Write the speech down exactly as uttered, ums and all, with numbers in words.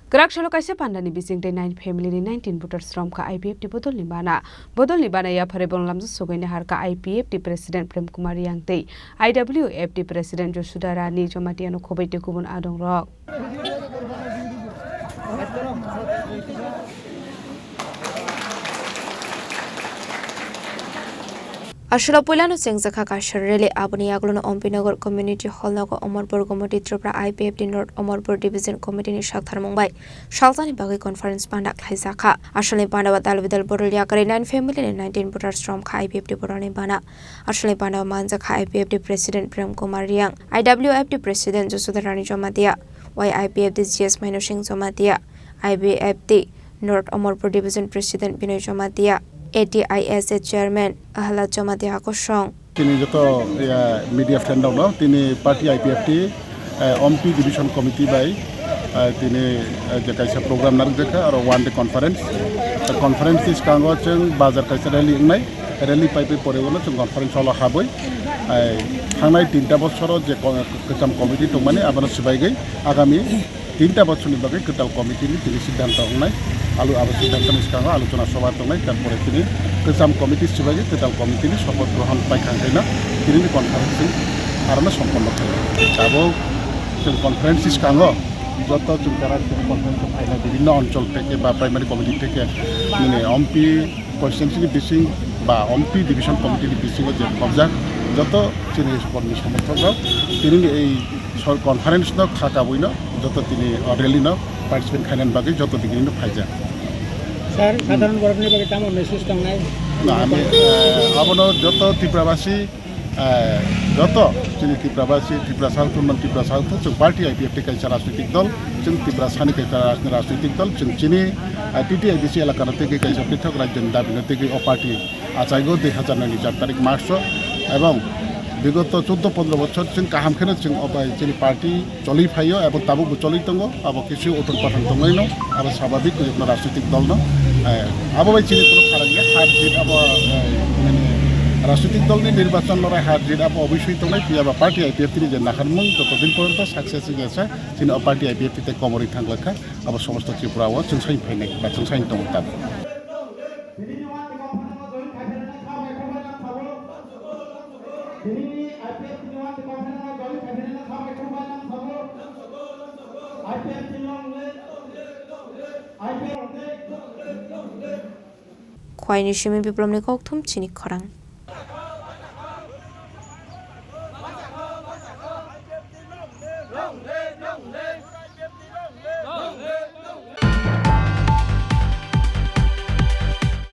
Kwrak salo kaisa pandani bising tei nine family ni nineteen voters romkha I P F T bodolni bana. Bodolni bana yaphare bono lamjak sogwi naharkha I P F T President Prem Kumar Reang tei I W F T President Josuda Rani Jamatia no khoboi tei kubun adongrok. Aswlao puilano chengjakha kaisa rally, aboni yagulono Ompi Nagar Community Hall nogo Amarpur Gomoti Tripura I P F T North Amarpur Division Committee ni saktharmung bai salsani bagwi conference panda khlaijakha. Aswlani panda o dal bidal borok yakarwi nine family ni nineteen voters romkha I P F T borokni bana. Aswlani panda o manjakha I P F T President Prem Kumar Reang, I W F T President Josuda Rani Jamatia, Y I P F T G S Maino Singh Jamatia, I B F T North Amarpur Division President Binoy Jamatia, A T I S A Chairman Ahlad Jamatia hakosong. Tini joto, ya, media friend rokno tini party I P F T, eh, Ompi Division Committee bai, eh, tini, eh, je kaisa program narwkjakha aro one day conference. Tei conference ni swkango chwng bazar kaisa rally wngnai, rally pai pai pore ulo chwng conference hall o habwi, eh, thangnai tinta bosoro je ko-, kwcham committee tongmani abono swbaigwi agami tinta bochorni bagwi kwtal committee ni tini siddhanto wngnai, alu abo siddhanto ni swkango alochona sobha tongnai, tarpore tini kwcham committee swbaigwi kwtal committee ni sopoth grohon paikha khaina tini ni conference chwng arono somponno khainai. Tabuk chwng conference ni swkango joto chwng tara tini conference o phainai bibhinno onchol theke ba primary committee theke nini Ompi constituency ni bising ba Ompi division committee ni bisingo je khobjak joto chini kormi somothok rok tini ni ei Sor conference no kha kabui no joto tini o rally no participate khainani bagwi joto digini no phaijak. Sir, hmm, sadharan borokni bagwi tamo message tongnai? Na, ami, eh, abono joto Tiprabasi, eh, joto chini Tiprabasi, Tiprasa wngthok, non Tiprasa wngthok, chwng party I P F T kaisa rajnitik dol, chwng Tiprasani kaisa raj-, rajnitik dol, chwng chini, eh, T T I D C elakano tei kaisa pithok rajyoni dabino tei o party achaigo dui hazar nai ni char tarik March o, ebong bigoto chuddo pondro bochor chwng kaham kheno chwng o bai chini party choli phaio ebong tabukbo choli tongo, abo kisi uthon pathon tonglaino, abo sababik kuyukno rajnitik dolno, eh, abo bai chini kunu pharang ya, har jit abo, eh, mane rajnitik dolni nirbachon lorai har jit abo obisoi tongnai, phiya ba party I P F T ni je naharmung joto din porjonto success wngya sa, chini o party I P F T tei komorwi thanglakha, abo somosto Tripura o chwng sain phainai ba chwng sain tongo tabuk. Khwaini simi biplopni kokthum chini khorang.